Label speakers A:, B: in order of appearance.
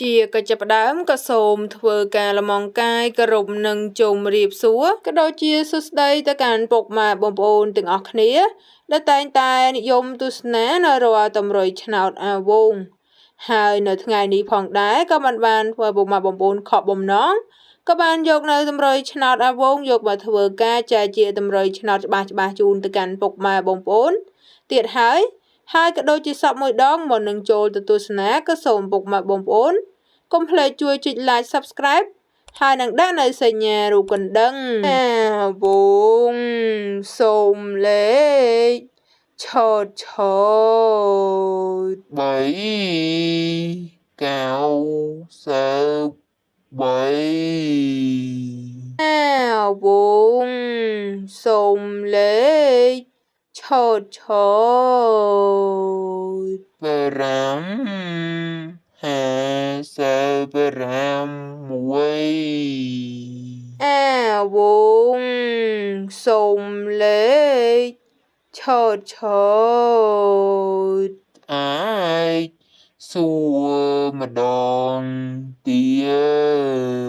A: ជាកិច្ចផ្ដើមក៏សូមធ្វើការលំអងកាយគោរពនិងជម្រាបសួរក៏ដូចជាសួស្តីទៅកាន់ពុកម៉ែបងប្អូនទាំងអស់គ្នាដែលតែងតែនិយមទស្សនានៅរាល់តម្រុយឆ្នោតអាវងហើយនៅថ្ងៃនេះផងដែរក៏មិនបានធ្វើពុកម៉ែបងប្អូនខកបំណងក៏បានយកនៅតម្រុយឆ្នោតអាវងយកមកធ្វើការចែកជាតម្រុយឆ្នោតច្បាស់ច្បាស់ជូនទៅកាន់ពុកម៉ែបងប្អូនទៀតហើយហើយក៏ដូចជាសពមួយដងមុននឹងចូលទៅទស្សនាក៏សូមពុកម៉ែបងប្អូនកុំភ្លេចជួយចុច Like Subscribe ហើយនឹងដាក់នៅសញ្ញារូបកណ្ដឹងអាវងសូមលេខឆោតឆោត
B: 3 93
A: អាវងសូមលេខឆោតឆោត
B: 5 56
A: អាវងសូមលេខឆោតឆោត
B: អាចសួរម្ដងទៀត។